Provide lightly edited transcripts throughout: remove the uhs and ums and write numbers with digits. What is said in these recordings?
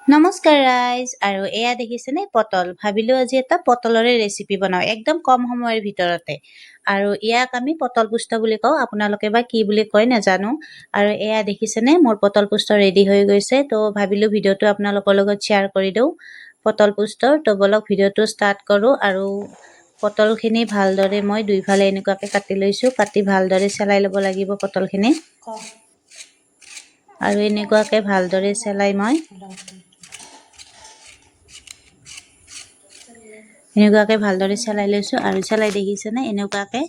নমস্কাৰ ৰাইজ। আৰু এয়া দেখিছেনে পটল? ভাবিলোঁ আজি এটা পটলৰে ৰেচিপি বনাওঁ, একদম কম সময়ৰ ভিতৰতে। আৰু ইয়াক আমি পটল পুষ্ট বুলি কওঁ, আপোনালোকে বা কি বুলি কয় নাজানো। আৰু এয়া দেখিছেনে, মোৰ পটল পুষ্ট ৰেডি হৈ গৈছে। তো ভাবিলোঁ ভিডিঅ'টো আপোনালোকৰ লগত শ্বেয়াৰ কৰি দিওঁ পটল পুষ্টৰ। তো ব'লক, ভিডিঅ'টো ষ্টাৰ্ট কৰোঁ। আৰু পটলখিনি ভালদৰে মই দুইফালে এনেকুৱাকৈ কাটি লৈছোঁ। কাটি ভালদৰে চেলাই ল'ব লাগিব পটলখিনি। আৰু এনেকুৱাকৈ ভালদৰে চেলাই মই এনেকুৱাকৈ ভালদৰে চেলাই লৈছোঁ। আৰু চেলাই দেখিছেনে, এনেকুৱাকৈ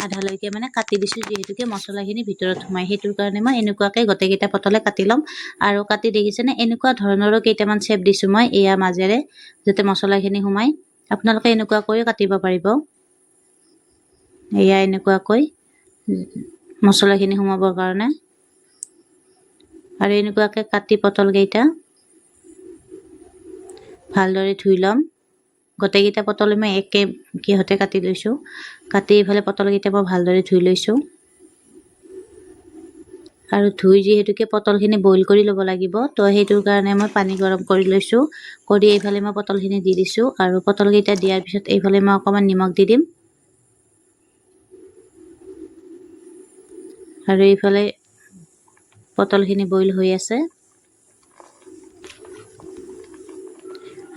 আধালৈকে মানে কাটি দিছোঁ, যিহেতুকে মছলাখিনি ভিতৰত সোমায়, সেইটোৰ কাৰণে মই এনেকুৱাকৈ গোটেইকেইটা পটলে কাটি ল'ম। আৰু কাটি দেখিছেনে, এনেকুৱা ধৰণৰো কেইটামান শ্বেপ দিছোঁ মই এয়া মাজেৰে, যাতে মছলাখিনি সোমায়। আপোনালোকে এনেকুৱাকৈও কাটিব পাৰিব। এয়া এনেকুৱাকৈ মছলাখিনি সোমাবৰ কাৰণে। আৰু এনেকুৱাকৈ কাটি পটলকেইটা ভালদৰে ধুই ল'ম। গোটেইকেইটা পটল মই একে কিহতে কাটি লৈছোঁ। কাটি এইফালে পটলকেইটা মই ভালদৰে ধুই লৈছোঁ। আৰু ধুই যিহেতুকে পটলখিনি বইল কৰি ল'ব লাগিব, তো সেইটোৰ কাৰণে মই পানী গৰম কৰি লৈছোঁ। কৰি এইফালে মই পটলখিনি দি দিছোঁ। আৰু পটলকেইটা দিয়াৰ পিছত এইফালে মই অকণমান নিমখ দি দিম। আৰু এইফালে পটলখিনি বইল হৈ আছে।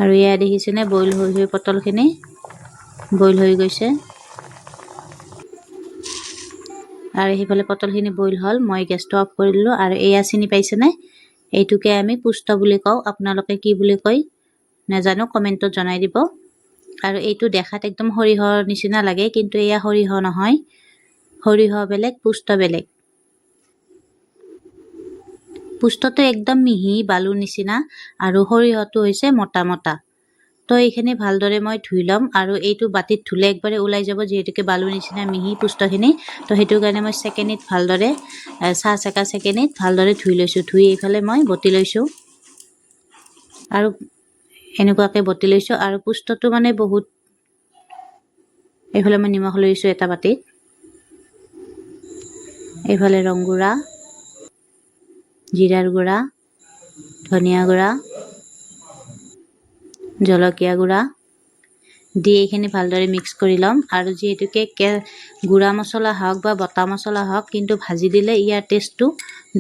আৰু এয়া দেখিছেনে, বইল হৈ হৈ পটলখিনি বইল হৈ গৈছে। আৰু সেইফালে পটলখিনি বইল হ'ল, মই গেছটো অফ কৰি দিলোঁ। আৰু এয়া চিনি পাইছেনে? এইটোকে আমি পুষ্ট বুলি কওঁ। আপোনালোকে কি বুলি কয় নাজানো, কমেণ্টত জনাই দিব। আৰু এইটো দেখাত একদম সৰিয়হৰ নিচিনা লাগে, কিন্তু এয়া সৰিয়হ নহয়। সৰিয়হ বেলেগ, পুষ্ট বেলেগ। পুষ্টটো একদম মিহি বালুৰ নিচিনা আৰু সৰিয়হটো হৈছে মোটা মোটা। তো এইখিনি ভালদৰে মই ধুই ল'ম। আৰু এইটো বাতিত ধুলে একবাৰে ওলাই যাব, যিহেতুকে বালুৰ নিচিনা মিহি পুষ্টখিনি। তো সেইটো কাৰণে মই চেকেনিত ভালদৰে, চাহ চেকা চেকেনিত ভালদৰে ধুই লৈছোঁ। ধুই এইফালে মই বটি লৈছোঁ আৰু এনেকুৱাকৈ বটি লৈছোঁ। আৰু পুষ্টটো মানে বহুত, এইফালে মই নিমখ লৈছোঁ এটা বাতিত, এইফালে ৰং গুড়া, জিৰাৰ গুড়া, ধনিয়া গুড়া, জলকীয়া গুড়া দি এইখিনি ভালদৰে মিক্স কৰি ল'ম। আৰু যিহেতুকে গুড়া মছলা হওক বা বটা মছলা হওক, কিন্তু ভাজি দিলে ইয়াৰ টেষ্টটো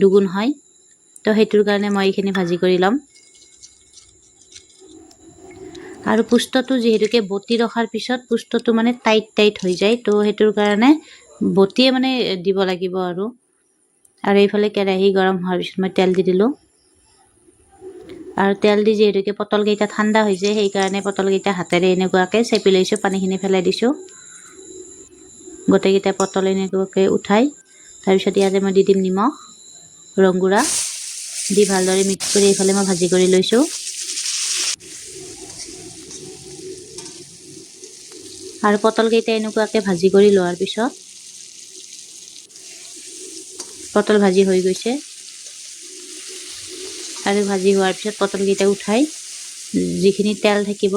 দুগুণ হয়। তো সেইটোৰ কাৰণে মই এইখিনি ভাজি কৰি ল'ম। আৰু পুষ্টটো যিহেতুকে বটি ৰখাৰ পিছত পুষ্টটো মানে টাইট টাইট হৈ যায়, তো সেইটোৰ কাৰণে বটিয়ে মানে দিব লাগিব। আৰু আৰু এইফালে কেৰাহী গৰম হোৱাৰ পিছত মই তেল দি দিলোঁ। আৰু তেল দি যিহেতুকে পটলকেইটা ঠাণ্ডা হৈছে, সেইকাৰণে পটলকেইটা হাতেৰে এনেকুৱাকৈ চেপি লৈছোঁ, পানীখিনি পেলাই দিছোঁ। গোটেইকেইটা পটল এনেকুৱাকৈ উঠাই তাৰপিছত ইয়াতে মই দি দিম নিমখ, ৰং গুড়া দি ভালদৰে মিক্স কৰি এইফালে মই ভাজি কৰি লৈছোঁ। আৰু পটলকেইটা এনেকুৱাকৈ ভাজি কৰি লোৱাৰ পিছত পটল ভাজি হৈ গৈছে। আৰু ভাজি হোৱাৰ পিছত পটলকেইটা উঠাই যিখিনি তেল থাকিব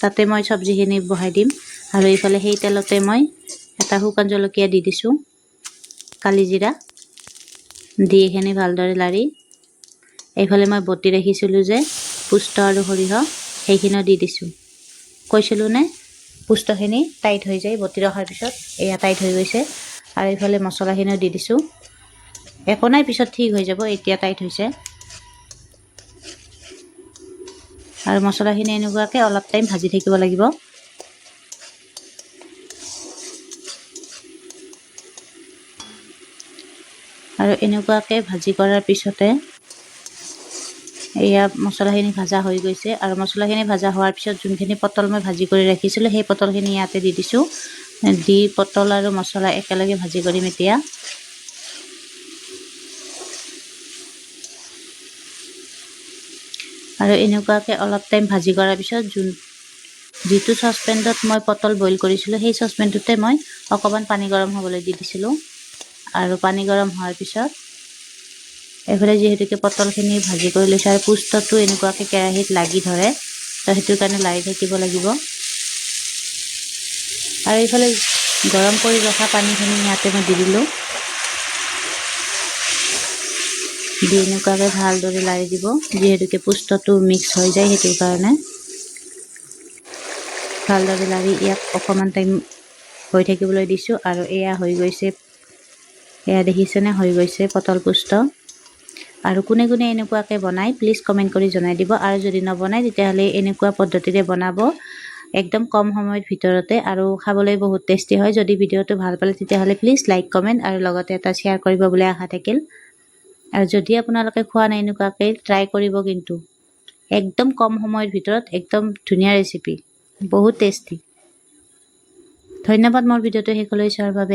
তাতে মই চব্জিখিনি বহাই দিম। আৰু এইফালে সেই তেলতে মই এটা শুকান জলকীয়া দি দিছোঁ, কালি জিৰা দি এইখিনি ভালদৰে লাৰি এইফালে মই বটি ৰাখিছিলোঁ যে পুষ্ট আৰু সৰিয়হ, সেইখিনিও দি দিছোঁ। কৈছিলোঁ নে পুষ্টখিনি টাইট হৈ যায় বটি ৰখাৰ পিছত, এয়া টাইট হৈ গৈছে। আৰু এইফালে মছলাখিনিও দি দিছোঁ। একো নাই, পিছত ঠিক হৈ যাব, এতিয়া টাইট হৈছে। আৰু মছলাখিনি এনেকুৱাকৈ অলপ টাইম ভাজি থাকিব লাগিব। আৰু এনেকুৱাকৈ ভাজি কৰাৰ পিছতে এয়া মছলাখিনি ভাজা হৈ গৈছে। আৰু মছলাখিনি ভাজা হোৱাৰ পিছত যোনখিনি পটল মই ভাজি কৰি ৰাখিছিলোঁ, সেই পটলখিনি ইয়াতে দি দিছোঁ। দি পটল আৰু মছলা একেলগে ভাজি কৰিম এতিয়া। আৰু এনেকুৱাকৈ অলপ টাইম ভাজি কৰাৰ পিছত যিটো চচপেনটোত মই পটল বইল কৰিছিলোঁ, সেই চচপেনটোতে মই অকণমান পানী গৰম হ'বলৈ দি দিছিলোঁ। আৰু পানী গৰম হোৱাৰ পিছত এইফালে যিহেতুকে পটলখিনি ভাজি কৰি লৈছোঁ আৰু পুষ্টটো এনেকুৱাকৈ কেৰাহীত লাগি ধৰে, তো সেইটোৰ কাৰণে লাৰি থাকিব লাগিব। আৰু এইফালে গৰম কৰি ৰখা পানীখিনি ইয়াতে মই দি দিলোঁ। দি এনেকুৱাকৈ ভালদৰে লাৰি দিব, যিহেতুকে পোস্তটো মিক্স হৈ যায়, সেইটোৰ কাৰণে। ভালদৰে লাৰি ইয়াক অকণমান টাইম হৈ থাকিবলৈ দিছোঁ আৰু এয়া হৈ গৈছে। এয়া দেখিছেনে, হৈ গৈছে পটল পোস্ত। আৰু কোনে কোনে এনেকুৱাকৈ বনায়, প্লিজ কমেণ্ট কৰি জনাই দিব। আৰু যদি নবনায়, তেতিয়াহ'লে এনেকুৱা পদ্ধতিৰে বনাব, একদম কম সময়ৰ ভিতৰতে আৰু খাবলৈ বহুত টেষ্টি হয়। যদি ভিডিঅ'টো ভাল পালে, তেতিয়াহ'লে প্লিজ লাইক, কমেণ্ট আৰু লগতে এটা শ্বেয়াৰ কৰিব বুলি আশা থাকিল। আৰু যদি আপোনালোকে খোৱা নাই এনেকুৱাকৈ, ট্ৰাই কৰিব কিন্তু। একদম কম সময়ৰ ভিতৰত একদম ধুনীয়া ৰেচিপি, বহুত টেষ্টি। ধন্যবাদ মোৰ ভিডিঅ'টো শেষলৈ চোৱাৰ বাবে।